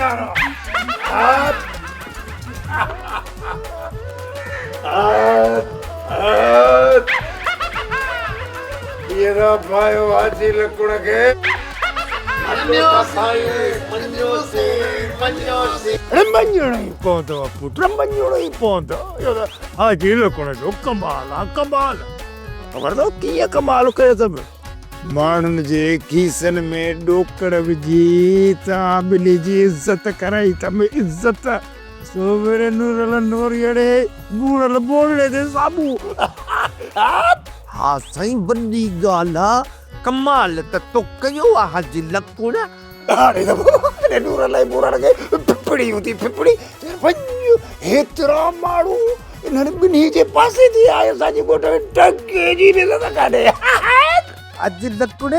تيار آ. ٻيهر ڦاهيو حاجي لڪڻ کي. مڃڻو ئي پوندو پٽ، مڃڻو ئي پوندو. اهو ته حاجي لڪڻ جو ڪمال آ، ڪمال. خبر اٿو ڪيئن ڪمال ڪيو اٿم؟ ماڻهن جي کيسن ۾ ڏوڪڙ وجهي توهان ٻنهي جي عزت ڪرائي اٿم، عزت. سومري نورل نوريئڙي، ٻوڙل ٻوڙڙي تي صابو. ها سائين وڏي ڳالهه آ، ڪمال ته تو ڪيو آ حاجي لڪڻ. هاڻي ته پوء نورل ۽ ٻوڙل کي ڦڦڙي هوندي ڦڦڙي. وڃ هيترا ماڻهو انهن ٻنهي جي پاسي ٿي آيا اسان جي ڳوٺ ۾ ٽڪي جي به عزت ڪانهي. حاجي لڪڻ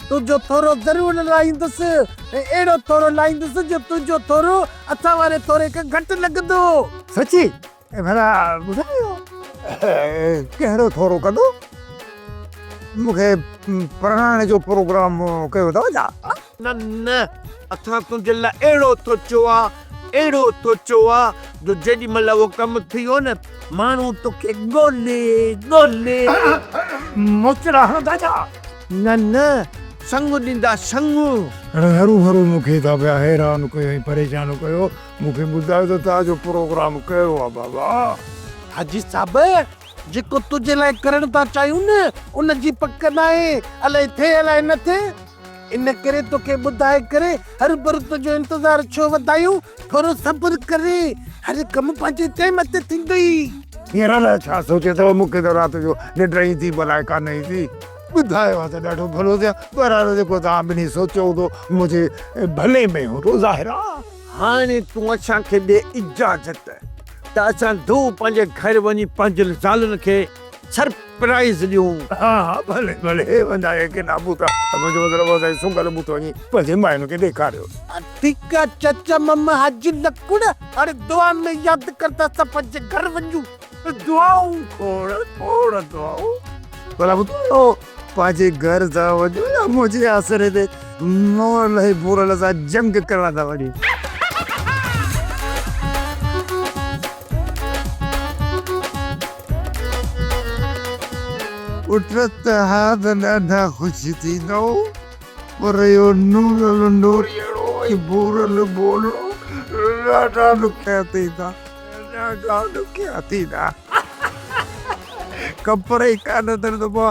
تنهنجو ٿورو ضرور لائيندس ۽ اهڙو ٿورو لائيندس جو تنهنجو ٿورو اسان واري ٿوري کان گهٽ لڳندو. سچي؟ ڀلا ٻڌايو ڪهڙو ٿورو ڪندو؟ مون کي پرڻائڻ جو پروگرام ڪيو اٿو ڇا؟ نه نه، اسان تنهنجي لاء اهڙو سوچيو آ، اهڙو سوچيو آ جو جيڏي مهل اهو ڪم ٿي ويو نه، ماڻهو توکي ڳولي ڳولي. موچڙا هڻندا ڇا؟ نه نه، سڱ ڏيندا سڱ. هاڻي هروڀرو مون کي ٿا پيا حيران ڪيو ۽ پريشان ڪيو. مون کي ٻڌايو ته توهان جو پروگرام ڪهڙو آ بابا؟ حاجي صاحب، جيڪو تنهنجي لاء ڪرڻ ٿا چاهيون نه، ان جي پڪ ناهي، الائي ٿئي الائي نه ٿئي. ان ڪري توکي ٻڌائي ڪري هروڀرو تنهنجو انتظار ڇو وڌايون، ٿورو صبر ڪر، هر ڪم پنهنجي ٽيم تي ٿيندئي. هينئر الائي ڇا سوچيو اٿو، مون کي ته رات جو ننڊ ايندي به الائي ڪانه ايندي. ٻڌايو ها ته ڏاڍو ڀلو ٿئي ها. بهرحال جيڪو توهان ٻنهي سوچيو هوندو منهنجي ڀلي ۾ هوندو ظاهر آ. هاڻي تون اسان کي ڏي اجازت ته اسان ڌوء پنهنجي گهر وڃي پنهنجين زالن کي سرپرائيز ڏيون. ها ها ڀلي ڀلي وڃايو ڪنا بوتا منهنجو مطلب هو سائين سنگل بوتو وڃي پنهنجي ماين کي ڏيکاريو. ٺيڪ آ چاچا ماما حاجي لڪڙ هاڻي دعا ۾ ياد ڪر ته اسان پنهنجي گهر وڃون. دعائون کوڙ کوڙ دعائون. ڀلا ٻڌايو پنهنجي گهر ٿا وڃو يا منهنجي آسري تي مورل ۽ ڀورل سان جنگ ڪرڻ ٿا وڃو. پٽ توهان ته ڏاڍا خوش ٿيندؤ پر اهو نورل نوريئڙو ۽ ڀورل ڀولڙو ڏاڍا ڏکيا ٿيندا. ڏاڍا ڏکيا ٿيندا. خبر ئي ڪانه اٿن ته مان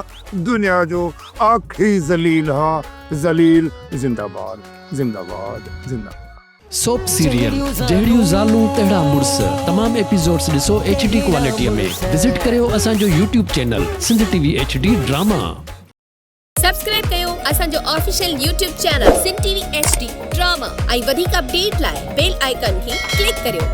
دنيا جو آخري ذليل هان. ذليل زنده باد زنده باد زنده باد. سوپ سيريل جهڙيون زالون تهڙا مڙس تمام ايپيسوڊس ڏسو ايڇ ڊي ڪوالٽي ۾ وزٽ ڪريو اسان جو YouTube channel Sindh T V H D drama. Subscribe ڪيو اسان جو official YouTube channel Sindh T V H D drama ۽ وڌيڪ اپڊيٽ لاء بيل آئيڪان کي ڪلڪ ڪريو.